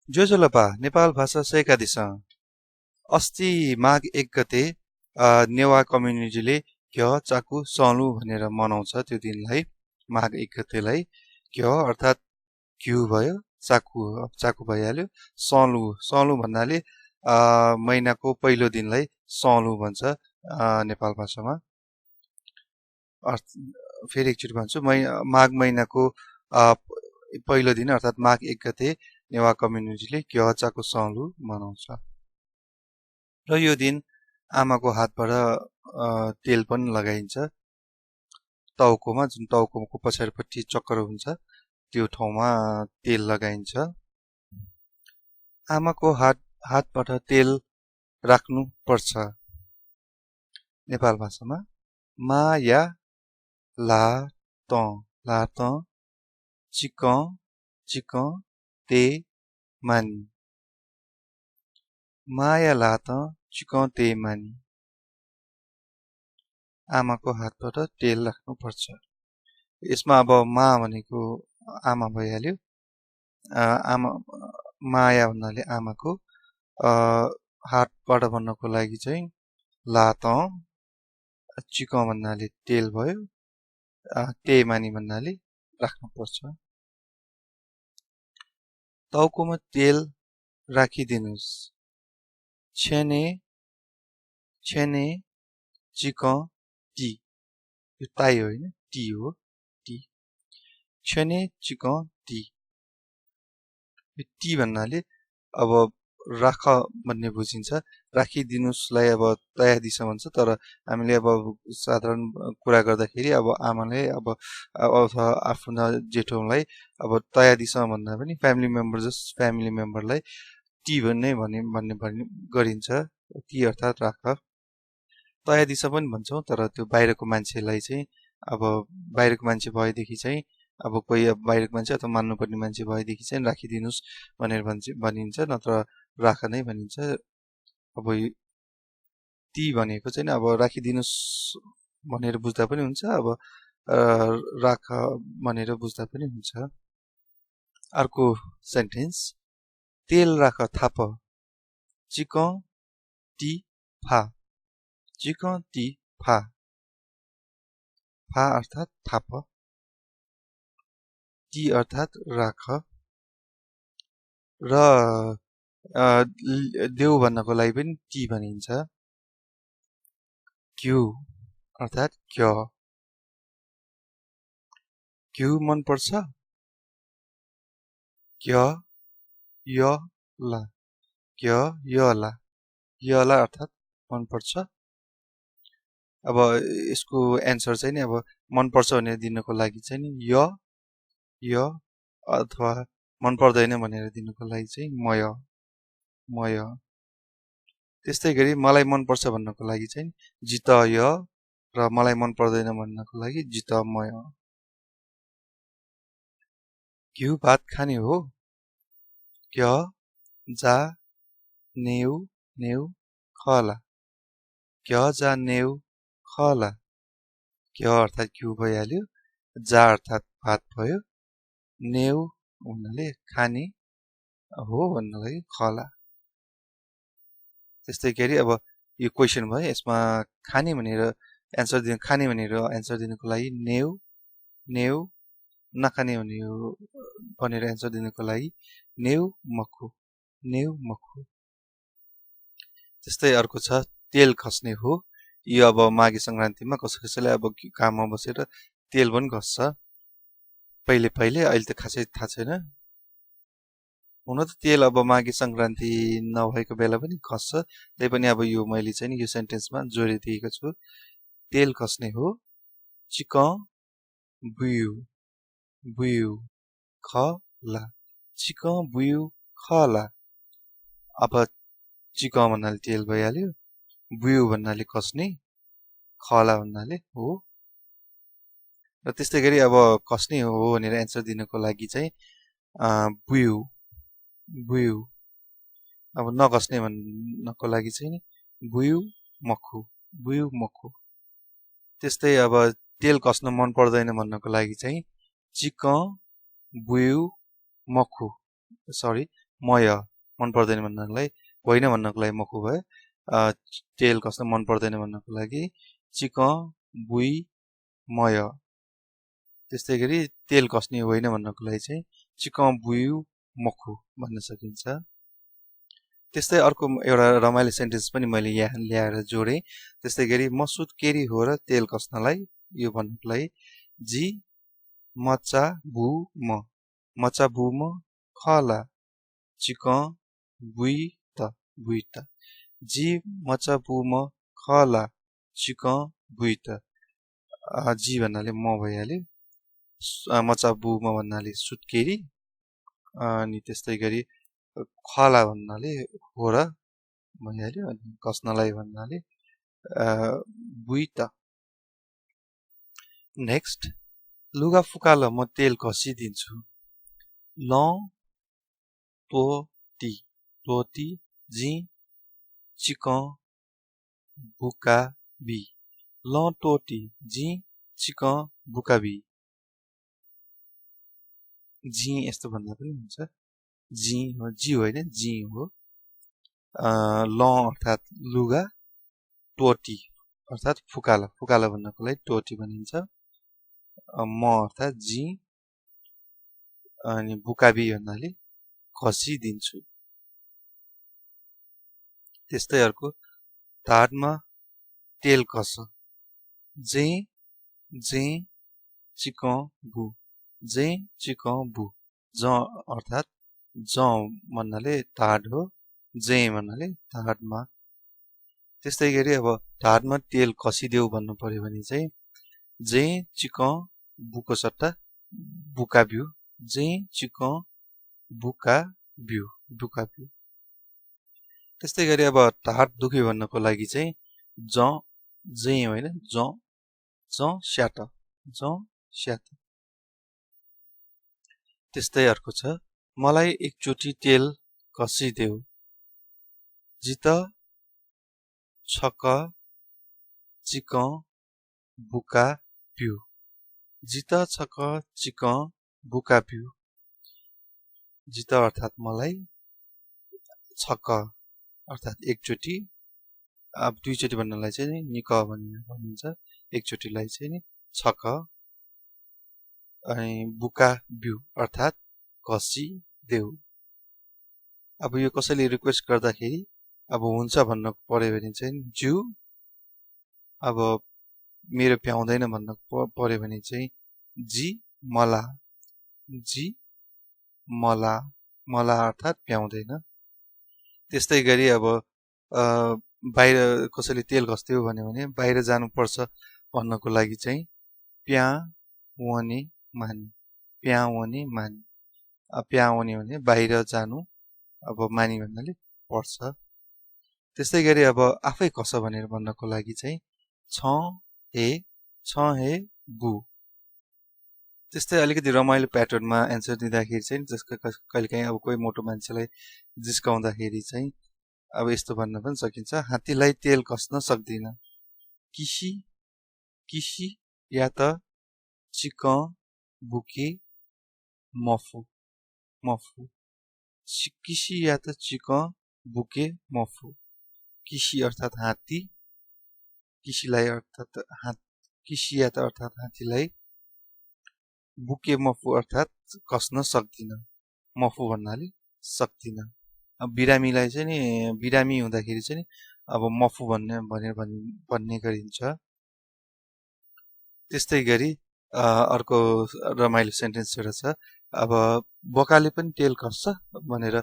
जोजोलपा नेपाल भाषा सेका दिशा अस्ति माघ 1 गते नेवा कम्युनिटीले घ्य चाकु सलु भनेर मनाउँछ। त्यो दिनलाई माघ 1 गतेलाई घ्य अर्थात् घिउ भयो, चाकु भइहाल्यो। सलु भन्नाले महिनाको पहिलो दिनलाई सलु भन्छ नेपाल भाषामा। फेरि एकचोटि भन्छु, माघ महिनाको पहिलो दिन अर्थात् माघ 1 गते नेवा कम्युनिटीले घ्य चाकु सलु मनाउँछ। र यो दिन आमाको हातबाट तेल पनि लगाइन्छ। टाउकोमा, जुन टाउकोको पछाडिपट्टि चक्र हुन्छ त्यो ठाउँमा तेल लगाइन्छ। आमाको हातबाट तेल राख्नु पर्छ। नेपाल भाषामा माया ला त चिक ते मानी। माया ला त चिक ते मानी। आमाको हातबाट तेल राख्नु पर्छ। यसमा अब मा भनेको आमा भइहाल्यो। आमा माया भन्नाले आमाको, हातबाट भन्नको लागि चाहिँ ला त, चिक भन्नाले तेल भयो, ते मानी भन्नाले राख्नु पर्छ। टाउकोमा तेल राखिदिनुस्। छेने चिक टी। यो ताई होइन, टी हो, टी। छेने चिक टी। टी भन्नाले अब राख भन्ने बुझिन्छ। राखिदिनुसलाई अब तया दिशा भन्छ। तर हामीले अब साधारण कुरा गर्दाखेरि अब आमाले अब आफ्नो जेठोलाई अब तया दिशा भन्दा पनि फ्यामिली मेम्बरलाई टी भन्ने गरिन्छ। टी अर्थात् राख। तया दिशा पनि भन्छौँ, तर त्यो बाहिरको मान्छेलाई चाहिँ, अब बाहिरको मान्छे भएदेखि चाहिँ, अब कोही बाहिरको मान्छे अथवा मान्नुपर्ने मान्छे भएदेखि चाहिँ राखिदिनुस् भनेर भनिन्छ, नत्र राख नै भनिन्छ। अब ती भनेको चाहिँ अब राखिदिनुस् भनेर बुझ्दा पनि हुन्छ, अब राख भनेर बुझ्दा पनि हुन्छ। अर्को सेन्टेन्स, तेल राख थाप। चिक टी फा। चिक टी फा। फा अर्थात् थाप, टी अर्थात् राख। र देऊ भन्नको लागि पनि टी भनिन्छ। घिउ अर्थात् घ्य। घिउ मन पर्छ? घ्य य ला। घ्य य ला। य ला अर्थात् मन पर्छ। अब यसको एन्सर चाहिँ नि अब मन पर्छ भनेर दिनको लागि चाहिँ नि य अथवा मन पर्दैन भनेर दिनको लागि चाहिँ मय। त्यस्तै गरी मलाई मन पर्छ भन्नको लागि चाहिँ जित य, र मलाई मन पर्दैन भन्नको लागि जित मय। घिउ भात खाने हो? घ्य जा नेउ खला। घ्य जा नेउ खला। घ्य अर्थात् घिउ भइहाल्यो, जा अर्थात् भात भयो, नेउ भन्नाले खाने हो भन्नलाई खला। त्यस्तै गरी अब यो क्वेसन भयो, यसमा खाने भनेर एन्सर दिनको लागि नेउ, नखाने भनेर एन्सर दिनको लागि नेउ मखु। त्यस्तै अर्को छ, तेल खस्ने हो। यो अब माघे संक्रान्तिमा कसैले अब काममा बसेर तेल पनि खस्छ पहिले, अहिले त खासै थाहा छैन। हुन त तेल अब माघे संक्रान्ति नभएको बेला पनि खस्छ। त्यही पनि अब यो मैले चाहिँ यो सेन्टेन्समा जोडिदिएको छु। तेल खस्ने हो। चिक बुयु खला। चिक बुयु खला। अब चिक भन्नाले तेल भइहाल्यो, बुयु भन्नाले खस्ने, खला भन्नाले हो। र त्यस्तै गरी अब खस्ने हो भनेर एन्सर दिनको लागि चाहिँ बुयु। अब नखस्ने भन्नको लागि चाहिँ बुयु मखु। त्यस्तै अब तेल खस्न मन पर्दैन भन्नको लागि चाहिँ चिक बुयु मखु। मय मन पर्दैन भन्नलाई, होइन भन्नको लागि मखु भयो। तेल कस्न मन पर्दैन भन्नको लागि चिक बुई मय। त्यस्तै गरी तेल कस्ने होइन भन्नको लागि चाहिँ चिक बुयु मखु भन्न सकिन्छ। त्यस्तै अर्को एउटा रमाइलो सेन्टेन्स पनि मैले यहाँ ल्याएर जोडेँ। त्यस्तै गरी म सुत्केरी हो र तेल कस्नलाई, यो भन्नको लागि जी मचा बु म, मचा बु म खला चिक बुई त, जी मचा बु म खला चिक बुई त। जी भन्नाले म भइहाल्यो, मचा बु म भन्नाले सुत्केरी, अनि त्यस्तै गरी खला भन्नाले हो र भइहाल्यो, अनि कस्नलाई भन्नाले बुई त। नेक्स्ट, लुगा फुकाल म तेल कसिदिन्छु। ल तोती जी चिक बुका बी, ल तोती जी चिक बुका बी। जी यस्तो भन्दा पनि हुन्छ, जी हो, जी होइन जी हो। ल अर्थात् लुगा, टोटी अर्थात् फुकाला, फुकाला भन्नको लागि टोटी भनिन्छ। म अर्थात् जी, अनि बुकाबी भन्नाले खसिदिन्छु। त्यस्तै अर्को, ढाडमा तेल कस जे चिक बु, जे चिक बु। ज अर्थात् ज भन्नाले ढाड हो, जे भन्नाले ढाडमा। त्यस्तै गरी अब ढाडमा तेल कसिदेऊ भन्नु पर्यो भने चाहिँ जे चिक बुको सट्टा बुका बिउ, जे चिक बुका बिउ, बुका बिउ। त्यस्तै गरी अब ढाड दुख्यो भन्नको लागि चाहिँ जे होइन ज स्याट। त्यस्तै अर्को छ, मलाई एकचोटि तेल कसिदेऊ। जित छक चिक बुका बिउ, जित छक चिक बुका बिउ। जित अर्थात् मलाई, छक अर्थात् एकचोटि, अब दुईचोटि भन्नलाई चाहिँ निक भनिन्छ, एकचोटिलाई चाहिँ नि छक, अनि बुका बिउ अर्थात् कसिदेऊ। अब यो कसैले रिक्वेस्ट गर्दाखेरि अब हुन्छ भन्नु पर्यो भने चाहिँ ज्यू, अब मेरो भ्याउँदैन भन्नु पर्यो भने चाहिँ जी मला, जी मला, मला अर्थात् भ्याउँदैन। त्यस्तै गरी अब बाहिर कसैले तेल घस्दियो भन्यो भने बाहिर जानुपर्छ भन्नको लागि चाहिँ प्या वनी मानी, प्या वनी मानी। प्या वनी भने बाहिर जानु, अब मानी भन्नाले पर्छ। त्यस्तै गरी अब आफै कस भनेर भन्नको लागि चाहिँ छ हे बु। त्यस्तै अलिकति रमाइलो प्याटर्नमा एन्सर दिँदाखेरि चाहिँ जसको कहिलेकाहीँ अब कोही मोटो मान्छेलाई जिस्काउँदाखेरि चाहिँ अब यस्तो भन्न पनि सकिन्छ, हात्तीलाई तेल कस्न सक्दिन। किसी या त चिक बुकी मफु, किसी या त चिक बुके मफु। किसी अर्थात् हात्ती, किसीलाई अर्थात् किसी या त अर्थात् हात्तीलाई, बुके मफु अर्थात् कस्न सक्दिन, मफु भन्नाले सक्दिन। अब बिरामीलाई चाहिँ नि, बिरामी हुँदाखेरि चाहिँ नि अब मफु भन्ने गरिन्छ। त्यस्तै गरी अर्को रमाइलो सेन्टेन्स एउटा छ, अब बोकाले पनि तेल कस्छ भनेर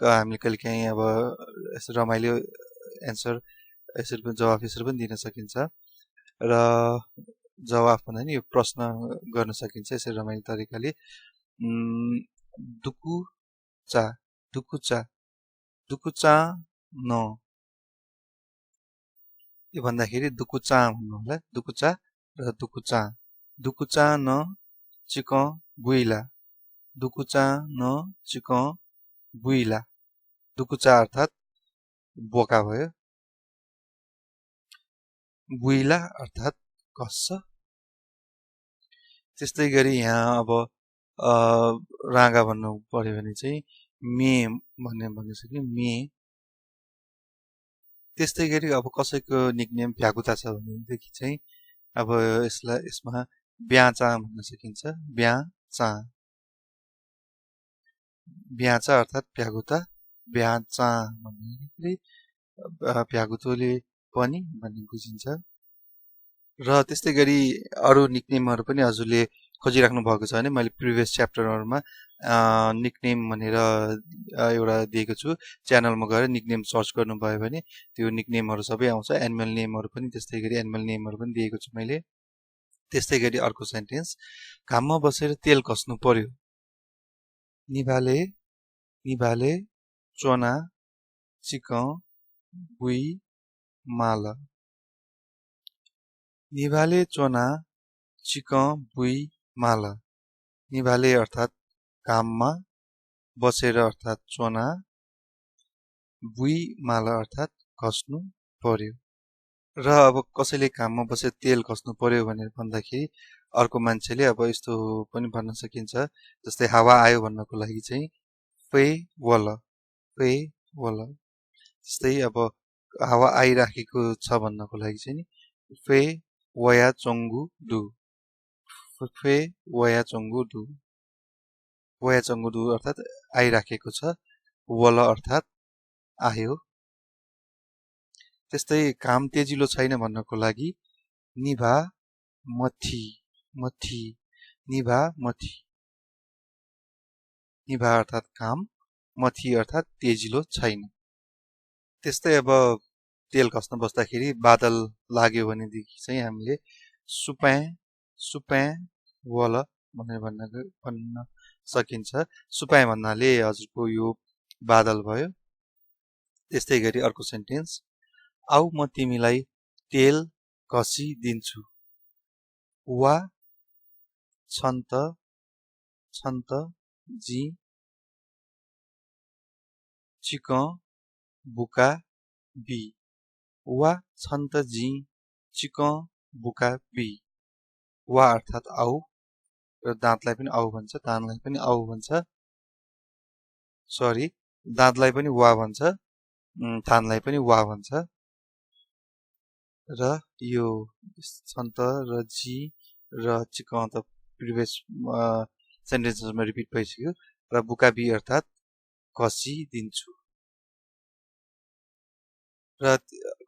हामीले कहिलेकाहीँ अब रमाइलो एन्सर यसरी पनि जवाफ यसरी पनि दिन सकिन्छ, र जवाफ भन्दा नि यो प्रश्न गर्न सकिन्छ यसरी रमाइलो तरिकाले। दुकुचा न, यो भन्दाखेरि दुकुचा भन्नु होला, दुकुचा र दुकुचा न चिक बुइला, दुकुचा न चिक बुइला। दुकुचा अर्थात् बोका भयो, बुइला अर्थात् कस्छ। त्यस्तै गरी यहाँ अब रागा भन्नु पर्यो भने चाहिँ मे भन्ने सकियो मे। त्यस्तै गरी अब कसैको निकनेम भ्यागुता छ भनेदेखि चाहिँ अब यसमा ब्याचा भन्न सकिन्छ। ब्याचा ब्याचा अर्थात् भ्यागुता। ब्याचा भन्दाखेरि भ्यागुतोले पनि भन्ने बुझिन्छ। र त्यस्तै गरी अरू निकनेमहरू पनि हजुरले खोजिराख्नु भएको छ भने मैले प्रिभियस च्याप्टरहरूमा निकनेम भनेर एउटा दिएको छु। च्यानलमा गएर निकनेम सर्च गर्नुभयो भने त्यो निकनेमहरू सबै आउँछ। एनिमल नेमहरू पनि त्यस्तै गरी एनिमल नेमहरू पनि दिएको छु मैले। त्यस्तै गरी अर्को सेन्टेन्स, घाममा बसेर तेल कस्नु पर्यो। निभाले निभाले चोना चिक बुई माला। निभाले चोना चिक बुई माला। निभाले अर्थात् घाममा, बसेर अर्थात् चोना, बुई माला अर्थात् खस्नु पर्यो। र अब कसैले घाममा बसेर तेल खस्नु पर्यो भनेर भन्दाखेरि अर्को मान्छेले अब यस्तो पनि भन्न सकिन्छ। जस्तै हावा आयो भन्नको लागि चाहिँ फे वल, फे वल। जस्तै अब हावा आइराखेको छ भन्नको लागि चाहिँ फे वया चङ्गु डु, फे वया चङ्गु डु। वया चङ्गु डु अर्थात् आइराखेको छ, वल अर्थात् आयो। त्यस्तै काम तेजिलो छैन भन्नको लागि निभा मथी, मथी, निभा मथी। निभा अर्थात् काम, मथी अर्थात् तेजिलो छैन। त्यस्तै अब तेल खस्न बस्दाखेरि बादल लाग्यो भनेदेखि चाहिँ हामीले सुपै सुपै वल भनेर भन्न सकिन्छ। सुपाए भन्नाले हजुरको यो बादल भयो। त्यस्तै गरी अर्को सेन्टेन्स, आउ म तिमीलाई तेल घसी दिन्छु। वा छन्त छन्त जी चिक बुका बी। वा छन्त जी चिक बुका बी। वा अर्थात् आउ, र दाँतलाई पनि आउ भन्छ, कानलाई पनि आउ भन्छ। सरी, दाँतलाई पनि वा भन्छ, थानलाई पनि वा भन्छ। र यो छन्त र जी र चिक त प्रिभियस सेन्टेन्समा रिपिट भइसक्यो। र बुका बी अर्थात् घसी दिन्छु। र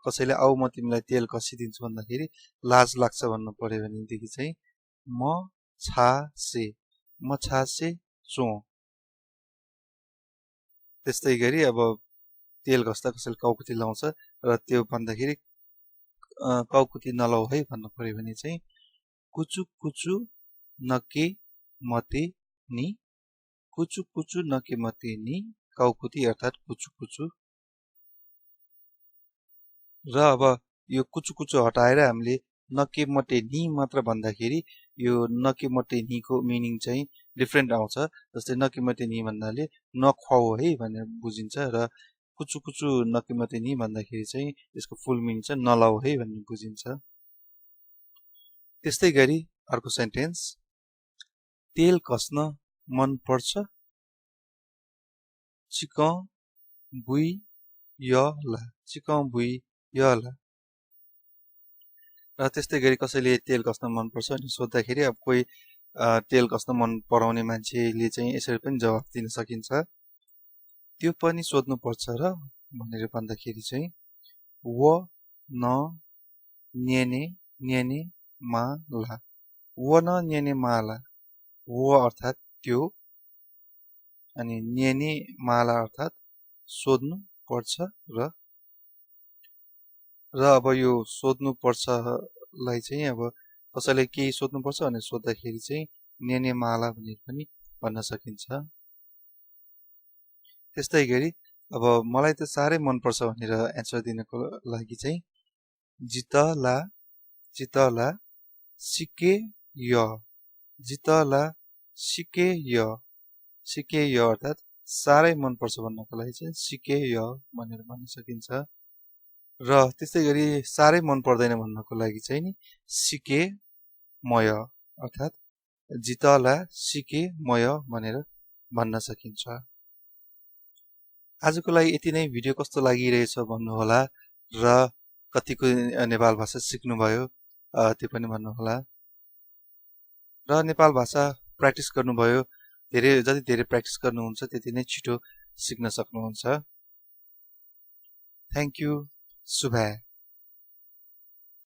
कसैले आउ म तिमीलाई तेल घसिदिन्छु भन्दाखेरि लाज लाग्छ भन्नु पर्यो भनेदेखि चाहिँ म छासे, म छासे चो। त्यस्तै गरी अब तेल घस्दा कसैले कौकुती लाउँछ र त्यो भन्दाखेरि कौकुती नलाउ है भन्नु पर्यो भने चाहिँ कुचु कुचु नके मते नि, कुचु कुचु नके मते नि, कौकुती अर्थात् कुचु कुचु। र अब यो कुचु कुचु हटाएर हामीले नके मटे नि मात्र भन्दाखेरि यो नके मटे निको मिनिङ चाहिँ डिफ्रेन्ट आउँछ। जस्तै नके मटे नि भन्नाले नखुवाऊ है भनेर बुझिन्छ। र कुचु कुचु नके मटे नि भन्दाखेरि चाहिँ यसको फुल मिनिङ चाहिँ नलाऊ है भन्ने बुझिन्छ। त्यस्तै गरी अर्को सेन्टेन्स, तेल कस्न मन पर्छ। चिक बुई यला, चिक बुई यला। र त्यस्तै गरी कसैले तेल कस्न मन पर्छ अनि सोद्धाखेरि अब कोही तेल कस्न मन पराउने मान्छेले चाहिँ यसरी पनि जवाफ दिन सकिन्छ, त्यो पनि सोध्नु पर्छ र भनेर भन्दाखेरि चाहिँ व न न्याने न्याने माला। व न न्याने माला। व अर्थात् त्यो, अनि न्याने माला अर्थात् सोध्नु पर्छ र। र अब यो सोध्नु पर्छलाई चाहिँ अब कसैलाई केही सोध्नु पर्छ भने सोद्धाखेरि चाहिँ न्याने माला भनेर पनि भन्न सकिन्छ। त्यस्तै गरी अब मलाई त साह्रै मनपर्छ भनेर एन्सर दिनको लागि चाहिँ जितला जितला सिके य, जितला सिके य, सिके य अर्थात् साह्रै मनपर्छ भन्नको लागि चाहिँ सिके य भनेर भन्न सकिन्छ। र त्यस्तै गरी साह्रै मन पर्दैन भन्नको लागि चाहिँ नि सिके मय अर्थात् जितला सिके मय भनेर भन्न सकिन्छ। आजको लागि यति नै। भिडियो कस्तो लागिरहेछ भन्नुहोला र कतिको नेपाल भाषा सिक्नुभयो त्यो पनि भन्नुहोला र नेपाल भाषा प्र्याक्टिस गर्नुभयो। जति धेरै प्र्याक्टिस गर्नुहुन्छ त्यति नै छिटो सिक्न सक्नुहुन्छ। Thank you. शुभ